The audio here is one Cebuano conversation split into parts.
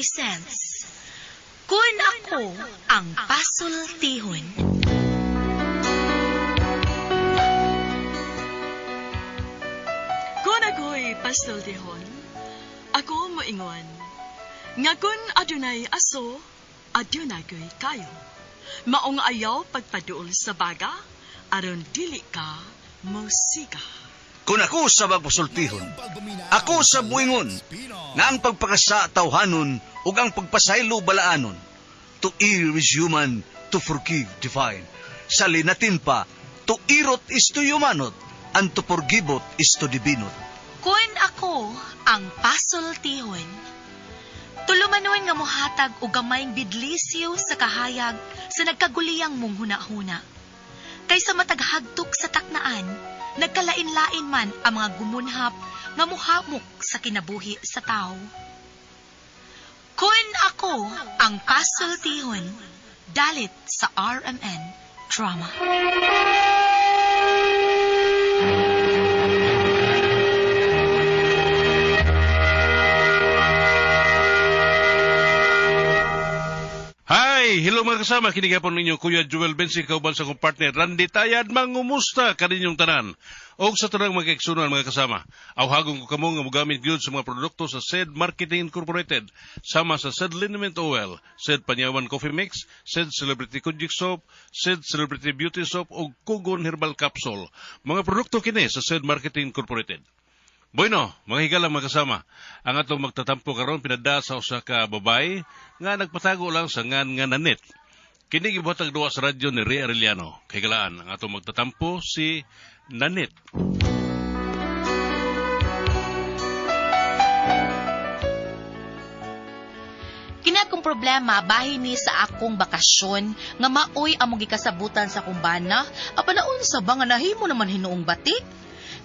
presents Kun Ako Ang Pasultihon. Kun ako'y pasultihon, ako moingon, nga kun adunay aso, adunay ko'y kayo. Maong ayaw pagpaduol sa baga, aron dili ka mosiga. Kung ako sa magpasultihon, ako sa buingon, nga ang pagpakasa tawhanon ug ang pagpasaylo balaanon. To err is human, to forgive divine. Sa linatin pa, to irot is to humanot, and to forgiveot is to divinot. Kun ako ang pasultihon. Tulumanon nga mohatag og gamayng bidlisyo sa kahayag sa nagkaguliyang mong huna-huna. Kaysa mataghagtok sa taknaan, nagkalain-lain man ang mga gumunhap nga muhamok sa kinabuhi sa tao. Kun ako ang pasultihon, dalit sa RMN Drama. Hi! Hello mga kasama, kini gihapon ninyo Kuya Joel Bensi kauban sa akong partner Randy Tayad, mangumusta kaninyong tanan. Og sa tanang mga kaigsuonan mga kasama, awhagon ko kamo nga mogamit gyud sa mga produkto sa SED Marketing Incorporated, sama sa SED Liniment Oil, SED Panyawan Coffee Mix, SED Celebrity Konjac Soap, SED Celebrity Beauty Soap ug Kugon Herbal Capsule. Mga produkto kini sa SED Marketing Incorporated. Bueno, mga higala mga kasama, ang atong magtatampo karon pinada sa usa ka babae nga nagpatago lang sa ngan nga Nanit. Kini gibuhatag duwa sa radyo ni Ray Arellano. Kahigalaan, ang atong magtatampo si Nanit. Kini akong problema bahin ni sa akong bakasyon nga maoy among gikasabutan sa akong bana. Apan naunsa ba nga nahimo naman hinuong bati?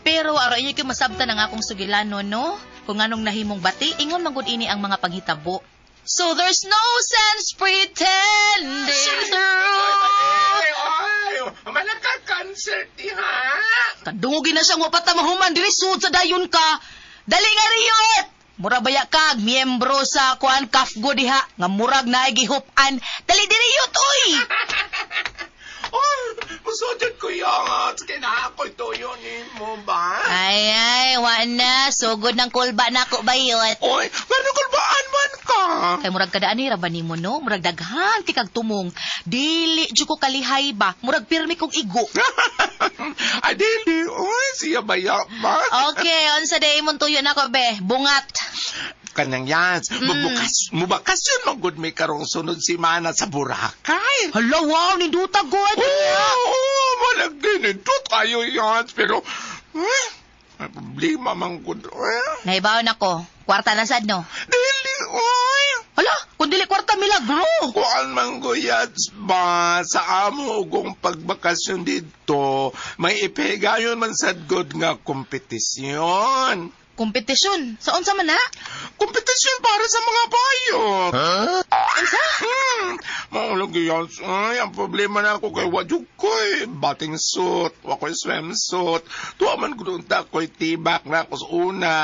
Pero aron inyo kay masabtan ang akong sugilanon, no? Kung anong nahimong bati, ingon man gud ini ang mga panghitabo. So there's no sense pretending through. Ay, malaka-concert diha. Kadungogin na siyang wapata mahuman diri sud sa dayon ka. Dali nga riyot. Mura baya kag miyembro sa kuan kafgo diha nga murag naay gihupan. Dali diri yot oy. Ay, musodjud ko yung kinakoy tuyo nimo ba? Ay ay, wa na sugod ng kulba nako bayot. Oy, ngano kulbaan man ka? Kay murag kadaan ni ra ba nimo no? Murag daghan ti kag tumong. Dili jud ko kalihay ba? Murag pirmi kog igo. Ay, dili. Oy, siya baya ba? Okay, unsa day imong tuyo nako be? Bungat. Kanang yans, mubakasyon magud may karong sunod simana sa Boracay. Hala, wow, ninduta god. Oo, malagi nindot kayo yans, pero, eh, may problema man gud. Eh, Nahibaw nako. Kwarta na sad no. dili, oy. Hala, kun dili kwarta milagro. Kuan man guyats ba sa amo ugong pagbakasyon dito, may ipigayon man sad good nga kompetisyon. Kompetisyon. Sa unsa man na? Kompetisyon para sa mga bayot. Unsa? Maulog yan. Ay, ang problema na ako kay wadyo ko'y bathing suit, wako'y swimsuit. Tuwa man ko doon ta ko'y tibak na ako sa una.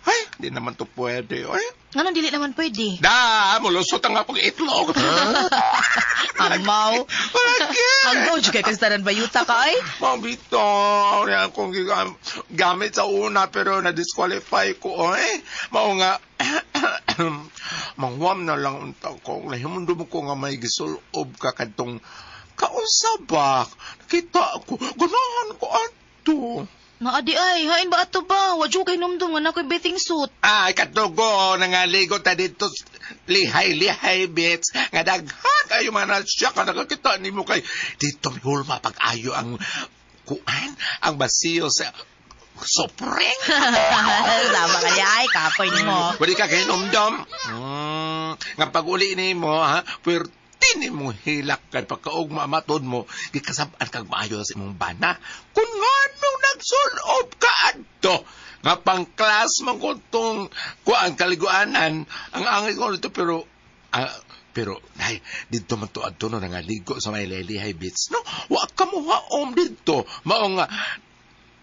Ay, di naman to pwede. Ay, Nganong dili naman pwede? da, mulusot ang akong itlog. Amaw. Lagi! Hanggaw jud kay kastaran bayuta ka ay. Mabito, yan akong gamit sa una pero na-disqualify ko, eh. Mao nga, mangwam na lang unta ko. Nahimundo mo ko nga may gisulob ka kadtong kaunsa ba? Kita ko, ganahan ko ato. Naa di ay, hain ba ato ba? Wa jud kay numdum nga nakoy bathing suit. Ay, katugo, nangaligo ta dito, lihay-lihay, bits. Nga daghan kayo man siya ka nakakita nimo kay dito mihulma pag-ayo ang kuan, ang basiyo sa sopreng. Sama ka niya ay, kapoy nimo. Wali ka kahinumdom. Nga pag-uli nimo, ha, puwerte nimo hilak kay pagkaugma matod mo, gikasab-an kag maayo sa imong bana. Kung nganong nagsulob ka adto, nga pang-class man ko tong kuan kaliguanan, ang angay ko nito pero pero ay didto man to adto no nangaligo sa may Lelihay Beach no wa ka mo haom didto mao nga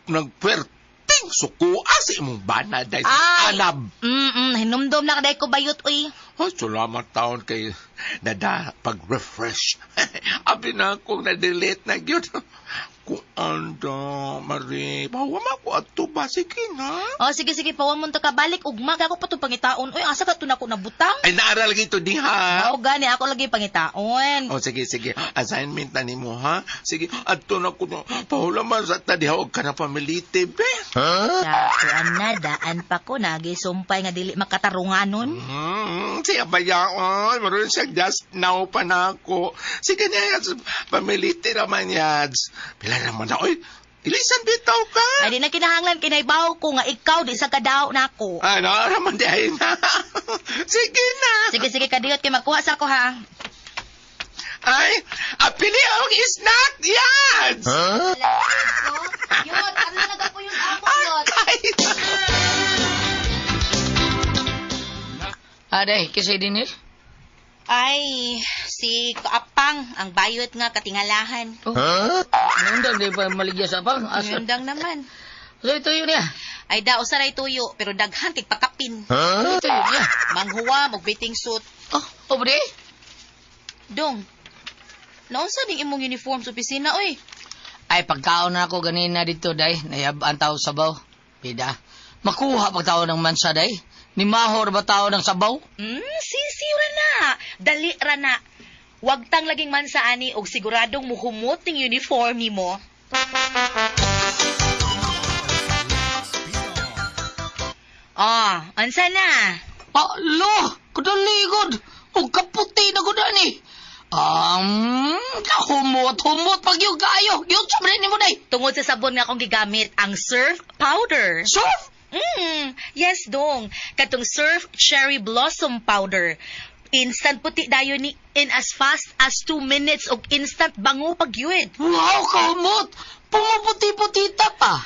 nagpuwerteng sukua sa imong bana dahil Ay! anab. Hinumdum na kaday ko bayot uy. Oh, salamat taon kay nada pag-refresh. Abi na akong na-delete na gyud. Kuan da, Marie. Bawa ma ko ato ba? Sige na. Oh, sige, sige, pawan mo ka balik. Ugma, ako pa itong pangitaon. Uy, asa ka ito na ako nabutang? Ay, naaral lagi ito diha. Mao gani, ako lagi pangitaon. Oh, sige, sige. Assignment na nimo, ha? Sige, adto na ko. Pahulaman sa ta diha og ka na pamilite, be. Sa kuan na, daan pa ko, nagisumpay nga dili makatarunganon. Siya ba yaon? Maroon siya just now pa na ako. Sige na, pamilite raman yads. Pila naman na, oy. Ilisan bitaw ka. Ay, di na kinahanglan, kinaibaw ko nga ikaw, di sa kadaw na ako. Ano, raman di ay na. Sige na. Sige, sige, kadiyot, kay magkuha sa ako, ha? Ay, apili ang snack, yads. Yun, ano na po yung amo, Akay. Aday, kasi dinil. Ay, si Kaapang, ang bayot nga katingalahan. Oh. Huh? Nundang di pa maligya sa pang. Asa? Nundang naman. So ito yun niya. Ay, dao sa ray tuyo, pero daghan kay pakapin. Huh? Ito yun niya. Manghuwa, magbiting suit. Oh, oh, bre. Dong, naunsa ding imong uniform sa opisina, oy? Ay, pagkaon na ako ganina dito, day. Nayab ang tao sabaw. Bida. Makuha pagtao ng mansa, day. Ni mahor ba tao ng sabaw? Sisiw ra na. Dali ra na. Wag tang laging mansa ani og siguradong muhumot ning uniform nimo. Ah, unsa na? Alo, kudaligod. O kaputi na ko ni. Kahumot-humot pag yung kayo. Yun sa ni mo, day. Tungod sa sabon nga akong gigamit, ang Surf Powder. Surf? Yes, dong. Katong Surf Cherry Blossom Powder. Instant puti dayon ni in as fast as 2 minutes og instant bango pag yun. Wow, kahumot. Pumuputi-puti ta pa.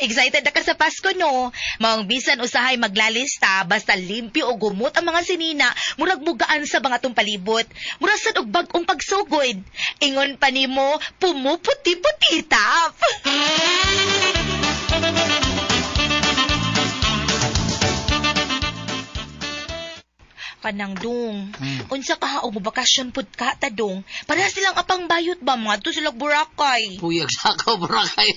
Excited na ka sa Pasko, no? Maong bisan usahay maglalista, basta limpyo o gumot ang mga sinina, murag mugaan sa mga tong palibot. Murag sad og bag-ong pagsugod. Ingon pa nimo, pumuputi-puti tap. Kanang dong. Unsa ka og bakasyon pud ka ta dong. Parehas silang apang bayot ba mga to sila Boracay. Puyag sa ako, Boracay.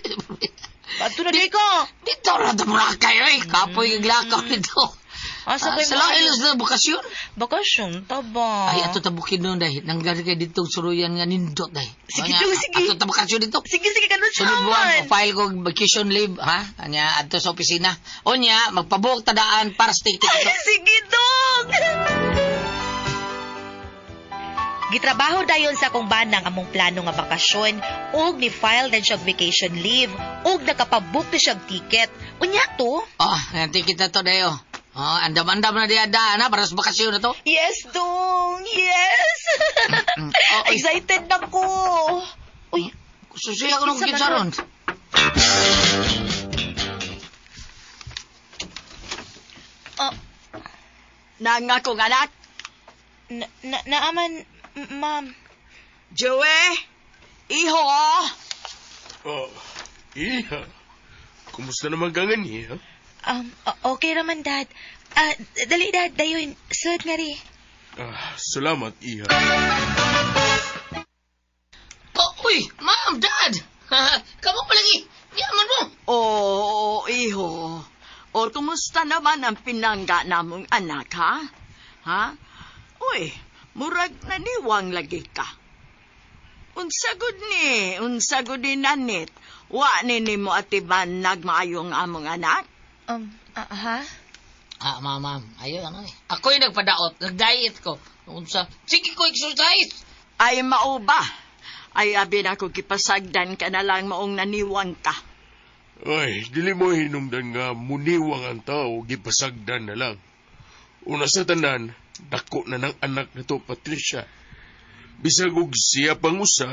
Adto na di ka. Dito na ito, Boracay. Ay, kapoy yung lakaw nito. Asa kay Sa lain na bakasyon. Bakasyon ta ba? Ay, ato tabukid noon dahil. Nanggali kay dito suruyan nga nindot dahil. Sige, Anya, dong, sige. Ato tabakasyon dito. Sige, sige, kanun Sunod buwan, file ko vacation leave, ha? Anya, adto sa opisina. Onya, magpabuok tadaan para sa ticket. Ay, sige, dong! Gitrabaho dayon sa akong banang among plano nga bakasyon ug ni-file din siya vacation leave ug nakapabook na siya ticket. Unya to? Oh, ang ticket na to dayo. Oh, andam-andam na diya daan, ha? Para sa bakasyon na to. Yes, dong! Yes! Oh, oy. Excited na ko! Uy, Susuya ko nung Kinsa man kitsaron. oh, Nangakong anak, na, na, naaman, ma'am. Joey, iho. Oh, iha. Kumusta naman ka nga niya? Okay raman, Dad. Ah, dali, Dad. Dayon, sud nga ri. Ah, salamat, iha. Oh, uy, ma'am, dad. Kamu palagi. Yaman mo. Oo, iho. O, kumusta naman ang pinangga namong anak, ha? Ha? Uy, murag naniwang lagi ka. Unsagod ni, unsagod ni nanit. Wa ni nimo atiban nagmaayong among anak? Ha? Ah, ma'am, ma'am. Ayun, ano eh. Ako'y nagpadaot. Nag-diet ko. Unsa. Sige ko, exercise. Ay mauba. Ay abi na ko gipasagdan ka na lang maong naniwang ka. Ay, dili mo hinumdan nga muniwang ang tao, gipasagdan na lang. Una sa tanan, dako na ng anak nito, Patricia. Bisag og siya pang usa,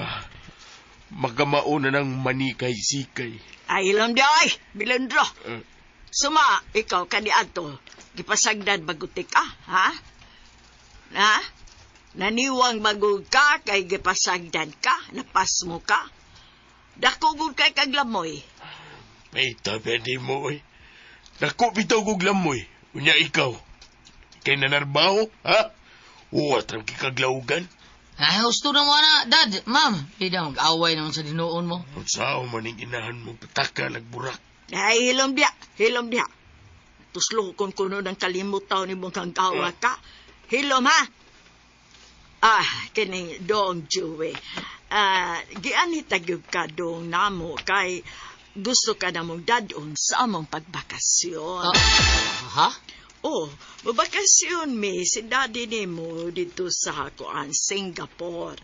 magamao na ng manikay-sikay. Ay ilam di ay, bilendro. Eh. Suma, ikaw kaniadto. Gipasagdan bagutik ka, ha? Ha? Naniwang bagog ka kay gipasagdan ka, napasmo ka. Dako gud kay kaglamoy. May tabi di mo, eh. Dako bitaw kog lamoy. Unya ikaw. Kay nanarbaho, ha? Uwat ang kikaglaugan. Ay, husto na mo na, dad, ma'am. Bida, mag-away naman sa dinuon mo. Unsaon man ning inahan mo pataka nagburak. Ay, hilom diya, hilom diya. Tuslo kon kuno ng kalimutaw ni mong kanggawa ka. Hilom ha. Ah, kining dong Joey. Ah, giani tagyog ka dong namo kay gusto ka na mong dadon sa among pagbakasyon. Ah, ha? Oh, mabakasyon mi si daddy nimo dito sa kuan Singapore.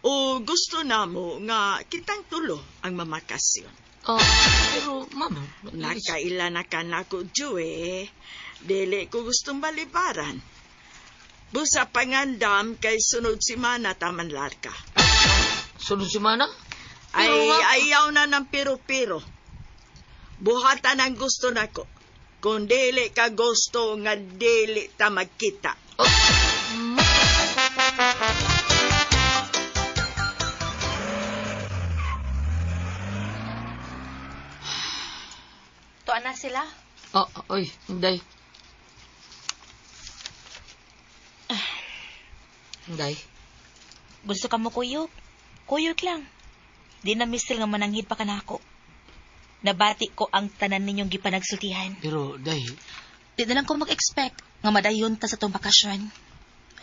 O gusto namo nga kitang tulo ang mamakasyon. Oh, pero, ma'am, Nakaila na ka nako, Joey. Dili ko gustong balibaran. Busa pangandam kay sunod simana taman larka. Sunod semana? Ay, Pero, ma'am- ayaw na ng piro-piro. Buhatan ang gusto nako. Kung dili ka gusto nga dili ta magkita. Oh, Tuan na sila. oh, oy, Inday. Inday. Gusto ka mo kuyog? Kuyog lang. Di na misil nga mananghid pa ka nako. Nabati ko ang tanan ninyong gipanagsultihan. Pero, Day, Di na lang ko mag-expect nga madayon ta sa tong bakasyon.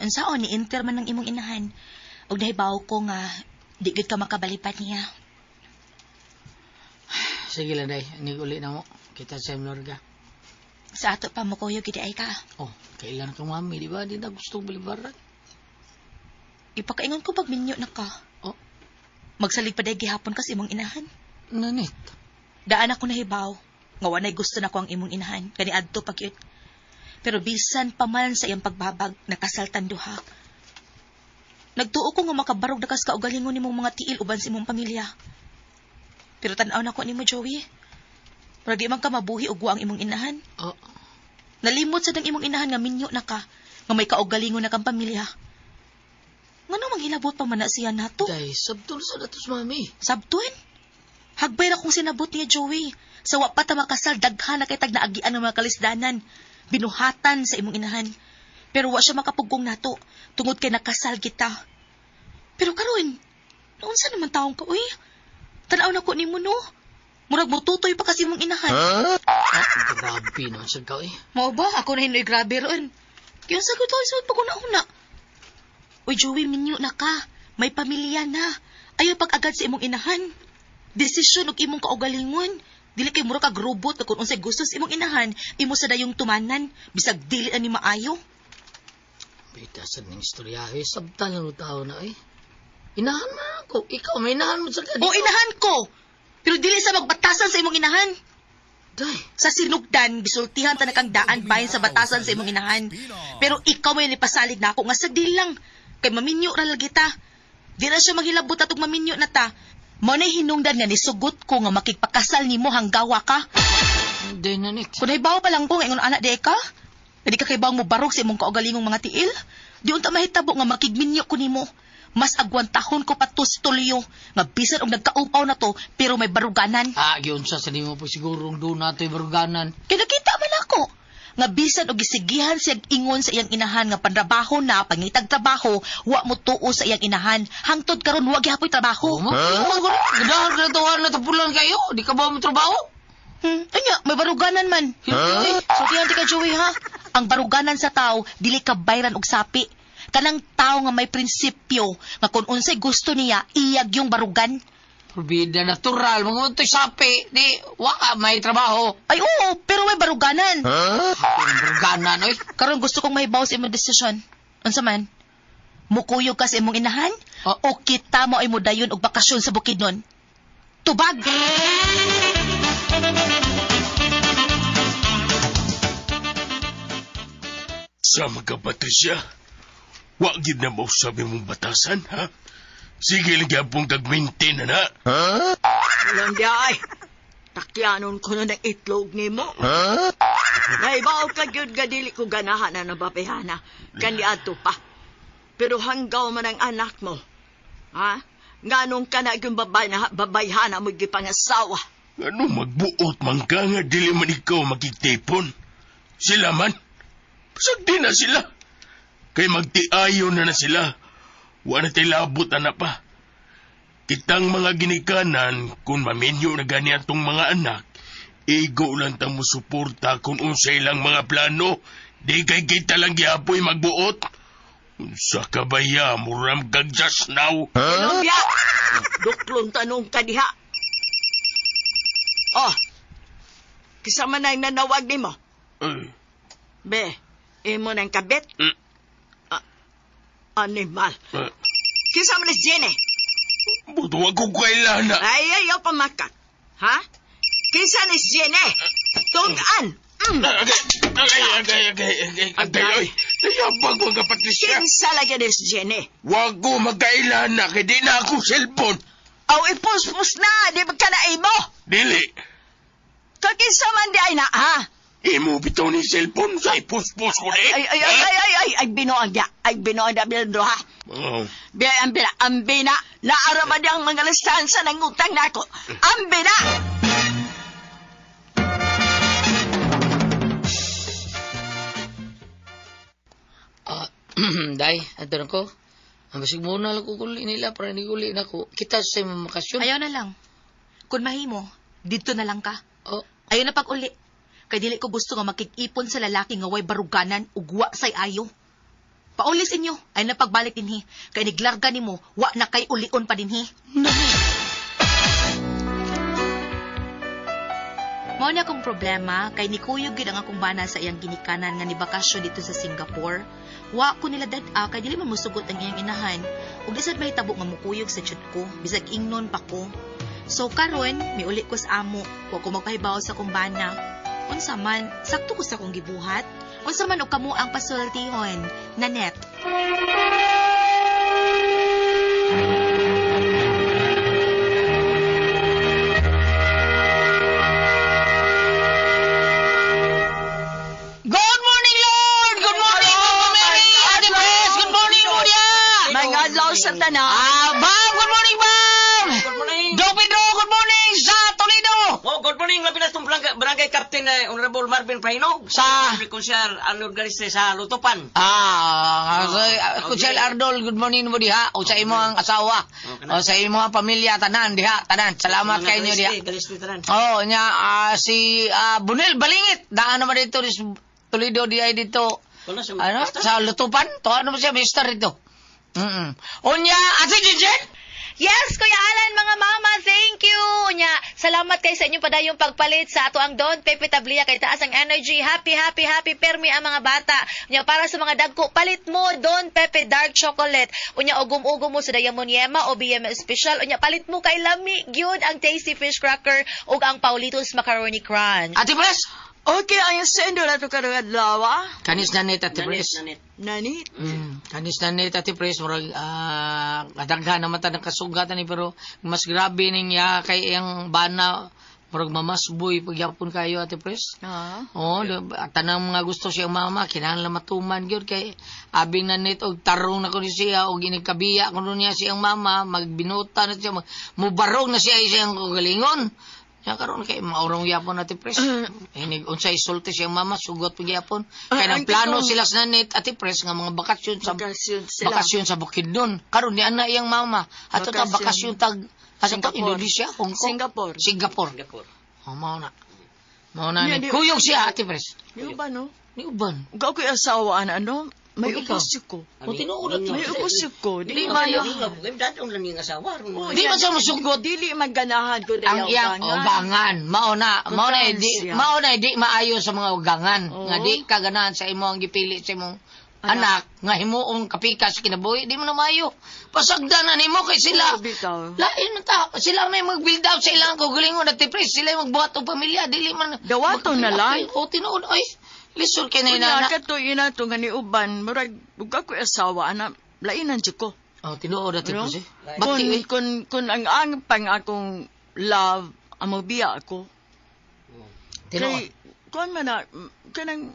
Unsaon ni enter man ng imong inahan. Og nahibaw ko nga di gid ka makabalipat niya. sige lang, Day. Hindi uli na mo. Kita sa Lorga. Sa ato pa mo kuyog gid ay ka. Oh, kailan ka mami, di ba? Di na gustong balibaran. Ipakaingon ko pag minyo na ka. Oh. Magsalig pa day gihapon kas imong inahan. Nanit. Daan ako nahibaw. Nga wanay gusto na ko ang imong inahan. Kani adto pag yun. Pero bisan pa man sa iyang pagbabag, nakasaltan duha. Nagtuo ko nga makabarog na kas kaugalingon nimong mga tiil uban sa imong pamilya. Pero tan-aw na ko nimo, Joey. Pero di man ka mabuhi og wa ang imong inahan. Oh, Nalimot sa dang imong inahan nga minyo na ka, nga may kaugalingon na kang pamilya. Ngano manghilabot pa man na siya nato? Day, sabtol sa datos, mami. Sabtuin? Hagbay ra kong sinabot niya, Joey. Sa wa pa ta makasal, daghan na kay tag naagian ng mga kalisdanan. Binuhatan sa imong inahan. Pero wa siya makapugong nato, tungod kay nakasal kita. Pero karon, naunsa naman taong ka, uy? Tanaw na ko nimo no. Murag motutoy pa kasi imong inahan. Ah, grabe naman sa ka, eh. Mao ba? Ako na hinoy grabe roon. Kaya sa ko sa pag-una-una. Uy, Joey, minyo na ka. May pamilya na. Ayaw pag-agad sa imong inahan. Desisyon og imong kaugalingon. Dili kay mura kag robot na kung unsay gusto sa imong inahan, imo sa dayong tumanan, bisag dili ani maayo. Bita sa ning istorya, eh. Sabtal na tao na, eh. Inahan man ako. Ikaw, may inahan mo sa ka. O inahan ko. Pero dili sa magbatasan sa imong inahan. Day, Sa sinugdan, gisultihan ta na kang daan bahin sa batasan sa imong inahan. Pero ikaw may nipasalig na ako nga sagdi lang. Kay maminyo ra lagi ta. Di na siya maghilabot atong maminyo na ta. Mao na hinungdan nga nisugot ko nga makigpakasal nimo hanggawa ka. Day, nanit. Kung nahibaw pa lang ko nga ingon anak di ka. Di ka kay mo barog sa imong kaugalingong mga tiil. Di unta mahitabo nga makigminyo ko nimo. Mas agwantahon ko pa to sa tulyo nga bisan og nagkaupaw na to pero may baruganan. Ah, yun sa sa mo po sigurong doon nato'y baruganan. Kaya nakita man ako nga bisan og gisigihan siya ingon sa iyang inahan nga panrabaho na pangitag trabaho wa mo tuo sa iyang inahan hangtod karon wa gihapoy trabaho. Oh, ma? Gadahan ka na tawaran na tapulan kayo. Di ka ba mo trabaho? Anya, may baruganan man. Huh? Sultihan ti ka Joey ha. Ang baruganan sa tao dili ka bayran og sapi. Kanang tao nga may prinsipyo nga kung unsay gusto niya iyag yung barugan. Probida natural. Mga to'y sapi. Di, waka, may trabaho. Ay oo, pero may baruganan. Happy ng baruganan, oy. Karon gusto kong mahibaw sa imong desisyon. Unsa man? Mukuyog ka sa imong inahan? Oh. O kita mo ay modayon og bakasyon sa Bukidnon? Tubag! Sama ka, Patricia. Wa gid na mausabi mong batasan, ha? Sige lang gyapon kag maintain na na. Walang diya ay. Takyanon ko na ng itlog nimo. Naibaw ka gyud ga dili ko ganahan na nababihana. Kani adto pa. Pero hanggaw man ang anak mo. Ha? Nganong ka na yung babay na, babayhana mo gipangasawa. Ano magbuot man ka nga dili man ikaw makigtipon? Sila man. Pasagdi na sila. Kay magtiayon na na sila. Wa na tay labot ana pa. Kitang mga ginikanan, kung maminyo na gani atong mga anak, igo lang tang musuporta kung unsay lang mga plano. Di kay kita lang giapoy magbuot. Unsa ka ba ya, muram kag just now? Huh? Duklong tanong ka diha. Oh, kisama na yung nanawag nimo. Be, imo nang kabit? Animal. Kisama na si Jenny. Buto ako kailana. Ay, ayaw pamakat. Ha? Kinsa ni si Jenny? Tungan! Agay, agay, agay, agay, agay, agay, oy. Nayabag mga Patricia. Kinsa lagi ni si Jenny? Wag ko magkailana kay di na ako cellphone. Aw, ipuspos na! Di ba ka na imo? Dili. Kakinsa man di ay na, ha? Imo bitaw ni cellphone sa ipuspos ko ni. Ay, ay, ay, ay, ay, ay, ay, binuang dia. Ay, binuang dia, bildo, ha? Oh. Biya, ambina, ambina. Naaraman ang mga listahan sa nangutang nako. Ambina! Day, ato na ko. Ang basig muna lang ko guli nila para hindi guli na ko. Kita sa imong bakasyon. Ayaw na lang. Kung mahimo, dito na lang ka. Oh. Ayaw na pag-uli. Kay dili ko gusto nga makikipon sa lalaki nga way baruganan ug wa say ayo. Paulis inyo, ayaw na pagbalik dinhi. Kay niglarga nimo, wa na kay ulion pa dinhi. Mao na akong problema kay nikuyog gyud ang akong bana sa iyang ginikanan nga nibakasyon dito sa Singapore. Wa ko nila dad-a kay dili man mosugot ang iyang inahan. Ug di sad mahitabo nga mukuyog sa jud ko, bisag ingnon pa ko. So karon, miuli ko sa amo, wa ko magpahibaw sa akong bana. Unsa man, sakto ko sa akong gibuhat. Unsa man og kamo ang pasultihon, Nanette. Good morning, Lord! Good morning, Mama Mary! Ate Pres! Good morning, Muria! May adlaw sa tanan. Bam! Good morning, Bam! Good morning. Dong Pedro, good morning sa Toledo! Oh, good morning. Labi na itong barangay Captain Honorable Marvin Prino. Sa- Konsyar Arnold Galiste sa Lutopan. Kunsel Ardol, good morning mo diha. O sa imo ang asawa. Okay O na. sa imo ang pamilya, tanan diha, tanan. Salamat Mga kayo diha. Galiste, tanan. Oh, nya si Bunel Balingit, daan naman dito sa Toledo diha dito. Wala sa Ano? Sa Lutupan? To ano ba siya mister dito? Unya, Ate Gigi? Yes, Kuya Alan, mga mama, thank you. Unya, salamat kay sa inyong padayong pagpalit sa ato ang Don Pepe Tablia kay taas ang energy. Happy, happy, happy permi ang mga bata. Unya, para sa mga dagko, palit mo Don Pepe Dark Chocolate. Unya, ugum-ugum mo sa Diamond Yema o BM Special. Unya, palit mo kay lami gyud ang Tasty Fish Cracker ug ang Paulitos Macaroni Crunch. Ate Pres? Okay, ang sendo na ito karong adlaw, ah. Kanis na net, Ate Pres. Nanit. Nanit. Kanis na net, Ate Pres, murag kadaghan naman ta ng kasugatan ni pero mas grabe ning ya kay iyang bana murag mamasboy pagyapon kayo, Ate Pres. Ah. Oo, at tanang mga gusto siyang mama, kinahanglan matuman gyud kay abi na net og tarong na kuno siya og inigkabiya kuno niya siyang mama, magbinuta na siya, mubarog na siya siyang kagalingon. Ya karon kay maurong yapon Ate Pres. Hinig unsay sulti siyang mama sugot pag yapon. Kay Ang nang plano kitong- sila sa net Ate Pres nga mga bakasyon sa Bakasyon sila. bakasyon sa Bukidnon. Karon ni ana iyang mama. Ato ta Bakasyon. bakasyon tag asa to Singapore. Indonesia, Hong Kong, Singapore. Singapore. Singapore. Oh, mao na. Mao na Niya, ni. di- Kuyog siya Ate Pres. Di ba, no? Ni uban. Ug ako'y asawa, ano? May Ug ikaw? ubos ko. O tinuod ato. May ubos ko. Di Di man. man. Dadong lang yung asawa. Oh, Di man siya musugot. Dili magganahan ko Ang iyang ugangan. Mao na, mao na di, siya. mao na di maayo sa mga ugangan. Oo. Nga di kaganahan sa imo ang gipili sa imong anak nga himuong kapikas kinabuhi di mo na maayo. Pasagdan na nimo kay sila. Oo, bitaw. Lain man ta, sila may mag-build up sa ilang kagalingon at tipres, sila yung magbuhat og pamilya, dili man. Dawato na lang. O tinuod ay lisod kay na Unya inana. kato ina to nga ni uban murag ug ako'y asawa ana lainan jud ko. Oh, tinuod at Ano? tipres. eh. Kun Bati eh. kun ang ang pang akong love amo biya ako. Tinuod. Kay kuan man na kanang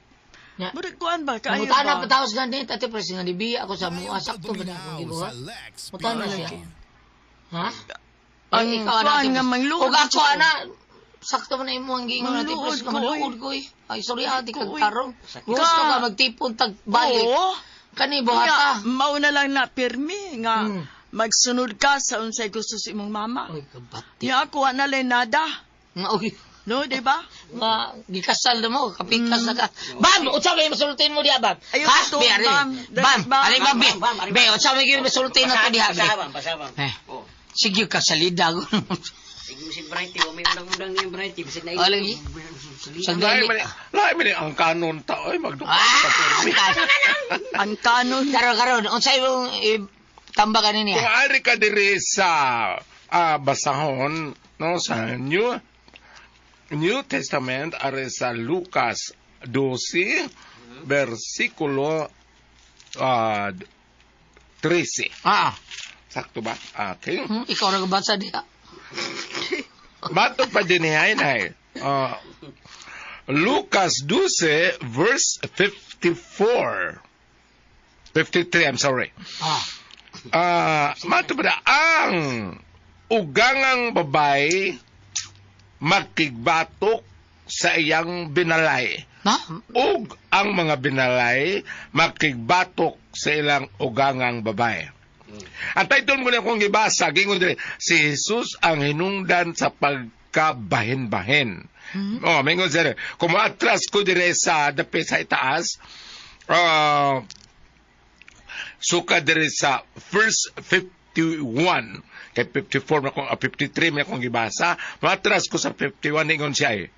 Nya. murag kuan ba kaayo Nangutana ba? patawas nga din, Ate Pres, nga dibiya ako sa mga sakto ba na akong gibuhat? Mutana siya. Ha? Ang Ay, ikaw, ana, kuan Ate nga Pres. mangluod Ug ako, ko. ana, sakto man na imo ang giingon, Ate Mangluod Pres, nga ko, maluod ko eh. Ay, sorry, ate, Ko, kag oy. tarong. Gusto ka magtipon tag balik. Oo. Kani buhata. Nga, mao na lang na pirmi nga magsunod ka sa unsay gusto sa imong mama. Uy, kabati. Ya ako na lang nada. Nga, uy. No, di ba? Nga, gikasal na mo, kapikas na ka. Bam! Unsa may masultin mo diha, Bam? Ayaw Ha? to, Be, ari. Bam. Bam! Bam. Ari, Bam, be. Bam, Bam, ari, Be, Bam. unsa may masultin na to diha, be? Basa, bam, basa, bam. Eh. Oh. Sige ka, salida ko. Sige mo si Brighty, wa may undang-undang niya Brighty. Bisag na Oh, lagi. Lahi Sandali. man lahi man ang kanon ta oy magdukot Ah! ka pirmi. Ang kanon. Karon, karon, unsa imong tambak ani Kung niya? ari ka diri sa basahon no sa New Testament, ari sa Lucas 12 versikulo 13. Ah. Sakto ba? Okay. Ikaw ra gabasa diha. Matod pa din niya ay. Lucas 12 verse 54. 53, I'm sorry. Ah. Matod pa na, ang ugangang babae makigbatok sa iyang binalay. Na? Ug ang mga binalay makigbatok sa ilang ugangang babae. Ang title mo na akong gibasa, gingon diri, si Jesus ang hinungdan sa pagkabahin-bahin. Oh, mingon siya. Kung atras ko dire sa dapi sa itaas, suka dire sa verse 51 kay 54 na akong, 53 na akong gibasa, matras ko sa 51, ingon siya eh.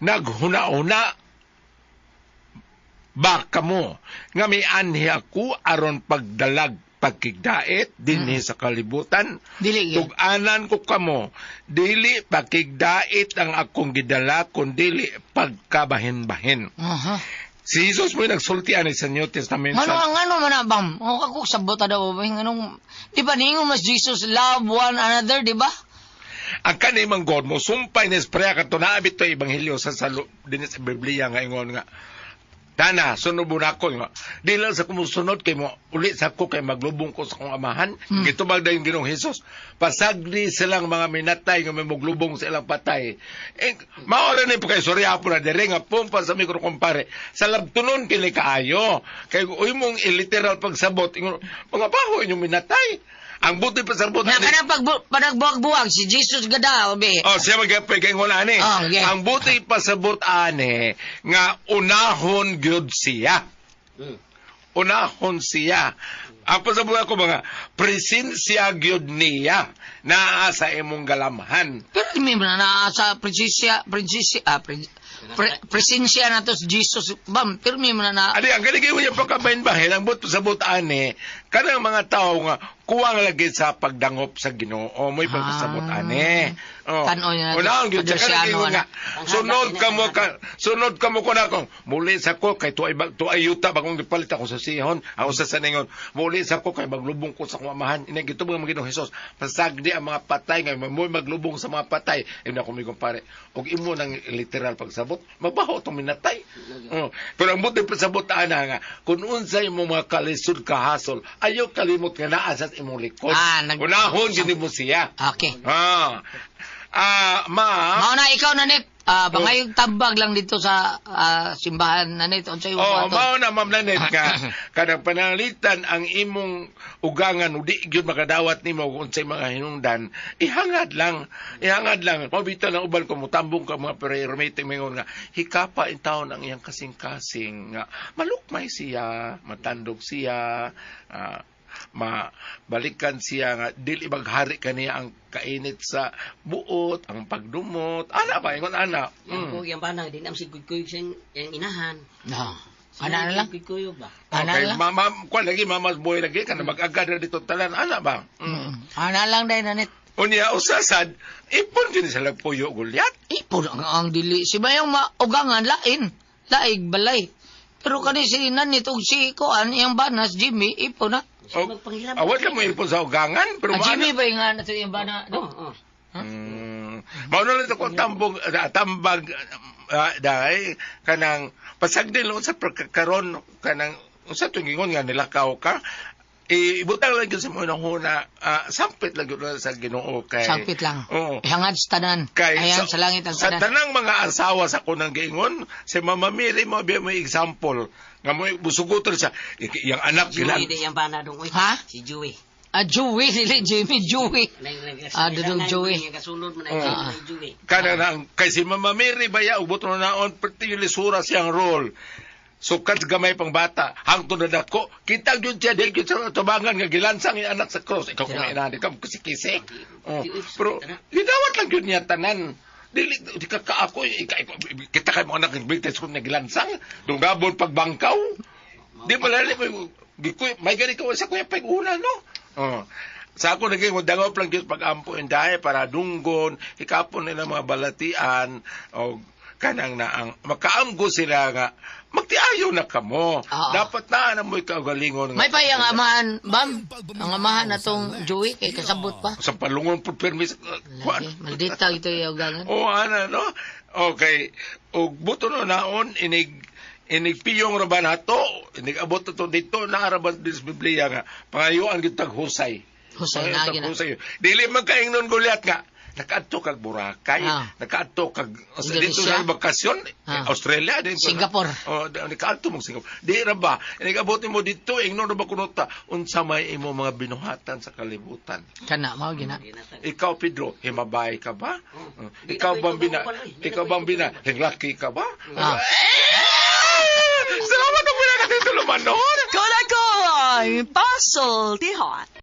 Naghuna-una baka mo nga may anhi ako aron pagdalag pagkigdait dinhi sa kalibutan. Dili gyud. Tug-anan ko kamo, dili pagkigdait ang akong gidala kundili pagkabahin-bahin. Aha. Si Jesus mo nagsulti ani sa New Testament Ngano sa ang ano man na, Bam? O ako sabot daw ba nganong di ba ningon mas Jesus love one another, di ba? Ang kanimang God mo sumpay ni Esprea kato naabit to ebanghelyo sa dinhi sa Biblia nga ingon nga Tana, sunod mo na ako. Nga. Di lang sa kumusunod kay mo, uli sa ko kay maglubong ko sa kong amahan. Gitubag dayon Ginoong Hesus. Pasagdi silang mga minatay nga may maglubong sa ilang patay. Eh, maora ni pa kay sorry po na dire nga pumpa sa mikro kumpare. Sa labtunon kini kaayo. Kay uy mong iliteral pagsabot ingon, mga baho inyong minatay. Ang buti pasabot Nga ani- kanang pag panagbuwag-buwag si Jesus gada be. Oh, siya magyapay kay wala ani. Oh, okay. Ang buti pasabot ani nga unahon gyud siya. Unahon siya. Ang pasabot ako mga presensya gyud niya naa sa imong galamhan. Pero di man na sa presensya presensya ah, presensya nato si Jesus bam pero may man na Ani ang galing niya pagkabahin-bahin ang buti pasabot ani kanang mga tao nga kuwang lagi sa pagdangop sa Ginoo mo'y pagpasabot ani. Oh. Tan-o niya na Unahon gyud siya kanang Padersiano, ingon nga ana. sunod ka mo ka sunod ka mo kun akong muli sa ko kay tuay tuay yuta bagong gipalit ako sa sihon ako sa saningon muli sa ko kay maglubong ko sa akong amahan ina gitubang mga Ginoong Hesus pasagdi ang mga patay nga mo'y maglubong sa mga patay ina ko kumpare og imo nang literal pagsabot mabaho tong minatay. Oh. Pero ang buti pasabot ana nga kung unsay mo mga kalisod kahasol ayaw kalimot nga naa sa imong likod. Ah, Unahon gini mo siya. Okay. Ah. Ah, ma'am. Mao na ikaw na net. Bangay tambag lang dito sa simbahan na net unsay imong Oh, buhaton? mao na ma'am Lanet nga kanang pananglitan ang imong ugangan ug di gyud makadawat nimo kung unsay mga hinungdan, ihangad lang, ihangad lang. Mao bitaw na ubal ko mutambong ka mga prayer meeting mingon nga hikapa in taon ang iyang kasing-kasing nga malukmay siya, matandog siya, mabalikan siya nga dili maghari kaniya ang kainit sa buot, ang pagdumot. Ana ba ingon ana? Yang ko, yang panang, di na si kuyog sa yang inahan. No. Ana na lang. Kuyog ba? Ana Okay, lang. mama, kuan lagi mama's boy lagi kana mag-agad na dito talan ana ba? Mm. Ana lang dai na net. Unya usasad ipon din sa lagpuyo gulyat. Ipon ang dili si bayang maugangan lain. Laig balay. Pero kani si Nanit ug si Kuan iyang banas Jimmy ipon na. O, awat lang mo ipon sa ugangan pero Ah, maana- Jimmy ba yung nga na iyang bana? No? Oo. Mao na lang ito kung tambog, tambag dahil kanang pasagdil no, sa pagkakaroon kanang unsa tuwing ingon nga nilakaw ka ibutang lang gyud sa mga huna, sampit lang gyud na sa Ginoo kay Sampit lang. Oo. Ihangad sa tanan. Kay Ayan sa langit ang sa tanan. tanang mga asawa sa kunang giingon, si Mama Mary mo biya mo example. Nga mo busugoton siya. Iyang anak Joey gilan. di yang bana dong, uy. Ha? Si Joey. Ah, Joey, dili Jimmy, Joey. Ah, dudong Joey. Kasunod mo na Oh. si Joey. Kana na ang kay si Mama Mary baya ug buto na naon perti yung lisura siyang role. Sukad gamay pang bata, hangtod na dako, kita gyud siya dili gyud sa tubangan nga gilansang iyang anak sa cross. Ikaw kung inani ka kisi-kisi. Oh, pero gidawat lang gyud niya tanan. Dili di ka kaako kita kay mo anak ng ko nga gilansang dungabon pagbangkaw. Di pala mo gikuy may gani ka sa kuya pag una no. Oh. Sa ako naging dangop lang gyud pag-ampo indahe para dunggon hikapon nila mga balatian o kanang naang makaamgo sila nga magtiayo na kamo. Oo. Dapat na na mo'y kaugalingon nga. May pa yung amahan, bam. Ang amahan na tong Joey, kay kasabot pa. Sa palungon po permis kuan. Lagi, maldita ito yung ugangan. O ana no. Okay. Og buto no naon inig inig piyong ra ba nato, inig abot na to dito na ra ba sa Biblia nga pangayuan gyud tag husay. Husay na, Pangayuan tag gina. husay. Dili man kaingnon Goliath nga nakaadto kag Boracay, nakaadto kag dito Indonesia? sa bakasyon, Australia dito. Singapore. Oh, nakaadto mong Singapore. Di ra ba? Inig abot nimo dito ingnon ra ba kuno ta unsa may imo mga binuhatan sa kalibutan? Kana, mao gina. Ikaw, Pedro, himabay ka ba? Oh. Ikaw Di na bang bina? ko ito, di na Ikaw ko bang ito. bina? Hinglaki ka ba? Ah. Eh! Salamat ang pinakatitulo man noon. Kulakoy, pasultihon.